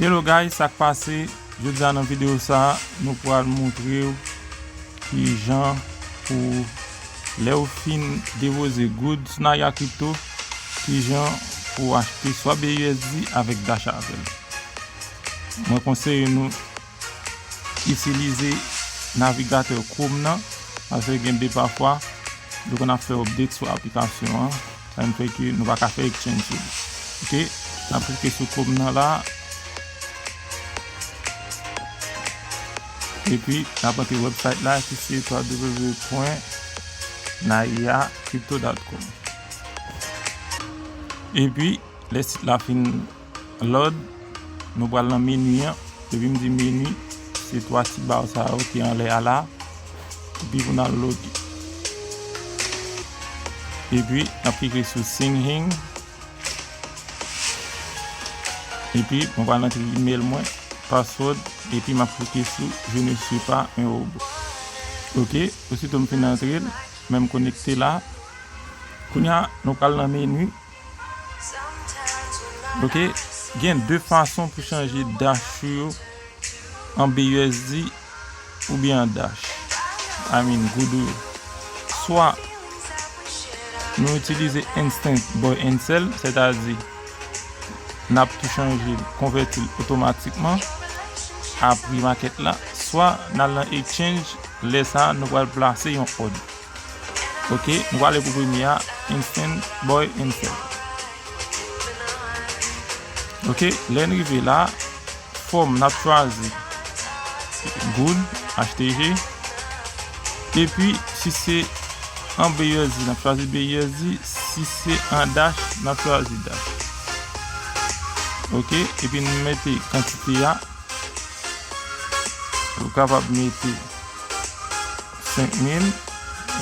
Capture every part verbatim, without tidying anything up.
Hello guys, sa k pase? Jodi a nan videyo sa, nou pral montre w kijan pou lè w fin depoze goud sou Naya Crypto, kijan pou w achte swa B U S D avèk Dash avè l. Mwen konseye nou itilize navigatè Chrome nan, paske gen de pafwa, yo konn ap fè update sou aplikasyon an, sa vin fè ke nou pa ka fè exchange sou li. Ok, n ap klike sou Chrome nan la, epi n ap antre website la ki se w w w pwen naya crypto dot com. Epi, lè sit la fin load, nou pral nan meni an. Depi m di meni, se twa ti ba sa yo ki anlè a la. Epi pou n al loge. Epi, n ap klike sou sign in. Epi, mwen pral antre email mwen, password, epi m ap klike sou je ne suis pas un robot. Ok, osito m fin antre l, men m konekte la. Kounye a, nou pral nan meni. Ok, gen de fason pou chanje Dash ou yo an B U S D oubyen an Dash. I mean, goud ou yo. Swa nou itilize Instant Buy and Sell, sètadi n ap tou chanje l, konvèti l otomatikman a pri market la, swa n al nan exchange, lè sa a, nou pral plase yon òd. Ok, nou prale pou premye a, Instant Buy and Sell. Ok, lè n rive la, fòm n ap chwazi goud, H T G. Epi, si se an B U S D, n ap chwazi B U S D. Si se an Dash, n ap chwazi Dash. Ok, epi n mete kantite a. Ou kapab mete senk mil,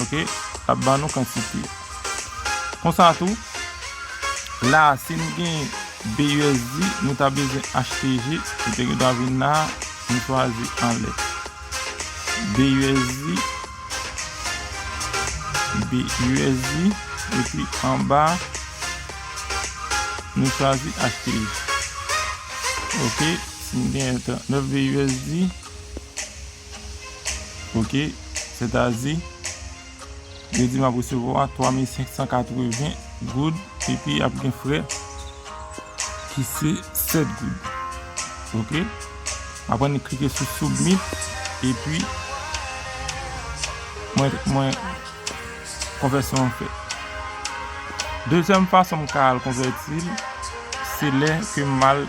ok, l ap ban nou kantite. Konsa tou, la, si n gen B U S D, nou ta bezwen H T G, nou te gen dwa vin la, nou chwazi anlè. B U S D, B U S D, epi anba, nou chwazi H T G. Ok, si m gen trannèf B U S D, ok, sètadi, yo di m ap resevwa twa mil senk san katreven goud, epi ap gen frè ki se sèt goud. Ok, apre nou klike sou submit, epi mwen, mwen, konvèsyon an fèt. Dezyèm fason m ka al konvèti l, se lè ke m al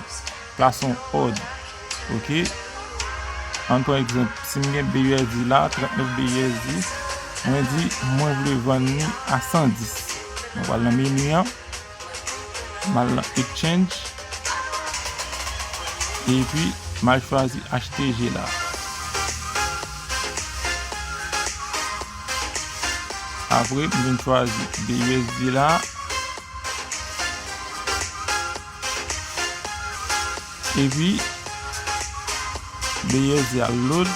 plase yon òd. Ok, ann pran egzanp, si m gen B U S D la, trannèf B U S D, mwen di mwen vle vann li a san dis. Mwen pral nan meni an, m al nan exchange, epi m al chwazi H T G la. Apre, m vin chwazi B U S D la. Epi, B U S D a load,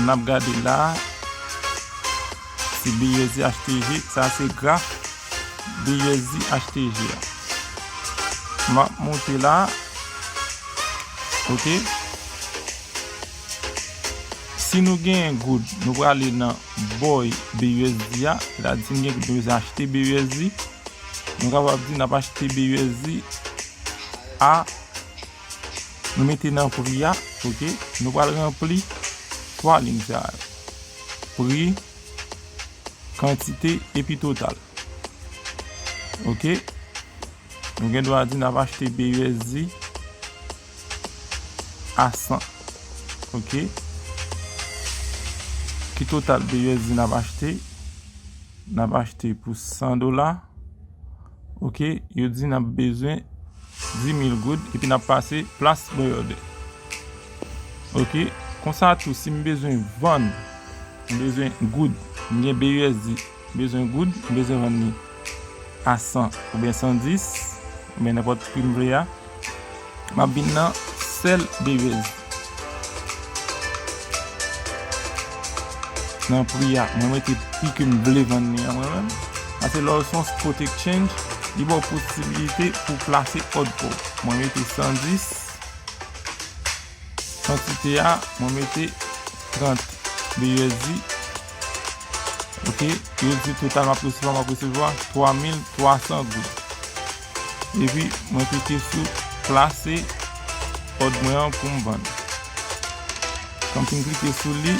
n ap gade la, se B U S D H T G, sa se graf B U S D H T G a. M ap monte la, ok. Si nou genyen goud, nou prale nan buy B U S D a, sètadi si nou gen goud, nou bezwen achte B U S D, nou kapab di n ap achte B U S D a, nou mete nan pri a, ok, nou pral ranpli twa liy sa yo. Pri, kantite, epi total. Ok, nou gen dwa di n ap achte B U S D a san. Ok, ki total B U S D n ap achte? N ap achte pou san dola. Ok, yo di n ap bezwen dis mil goud, epi n ap pase place buy order. Ok, konsa tou, si m bezwen vann, m bezwen goud, m gen B U S D, m bezwen goud, m bezwen vann li a san oubyen san dis, oubyen nenpòt pri m vle a, m ap vin nan sell B U S D. Nan pri a, mwen mete pri ke m vle vann li an mwen menm. Paske lè w se yon spot exchange, li ba w posiblite pou plase òd pa w. Mwen mete san dis. kantite a, mwen mete trant B U S D. Ok, yo di total m ap resevwa, m ap resevwa twa mil twa san goud. Epi, mwen klike sou plase òd mwen an pou m vann. Kan m fin klike sou li,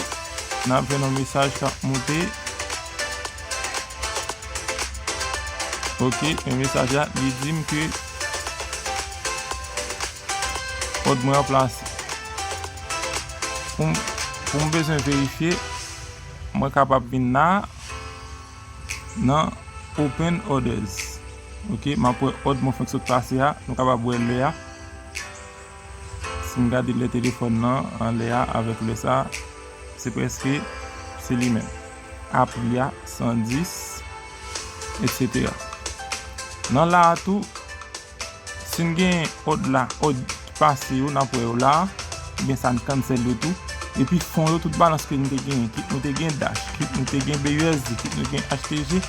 n ap jwenn yon mesaj k ap moute. Ok, men mesaj la, li di m ke òd mwen an plase. Pou m, pou m bezwen verifye, mwen kapab vin la, nan Open Orders. Ok, m ap wè òd mwen fèk sot pase a, nou kapab wè lè a. Si m gade lè telefòn nan, anlè a, avèk lè sa, se prèske, se li menm. A pri a, san dis, etsetera. Nan la a tou, si n gen òd la, òd ki pase yo, n ap wè yo la, oubyen sa n cancel yo tou. Epi fon yo, tout balans ke nou te genyen, kit nou te gen Dash, kit nou te gen B U S D, kit nou gen H T G,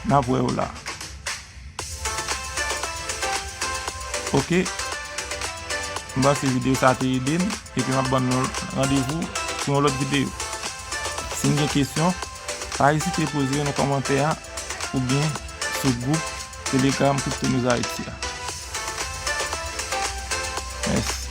n ap wè yo la. Ok. M panse videyo sa te ede n, epi m ap ban nou randevou pou yon lòt videyo. Si n gen kesyon, pa ezite poze yo nan kòmantè a oubyen sou gwoup Telegram Crypto News Haiti a. Mèsi.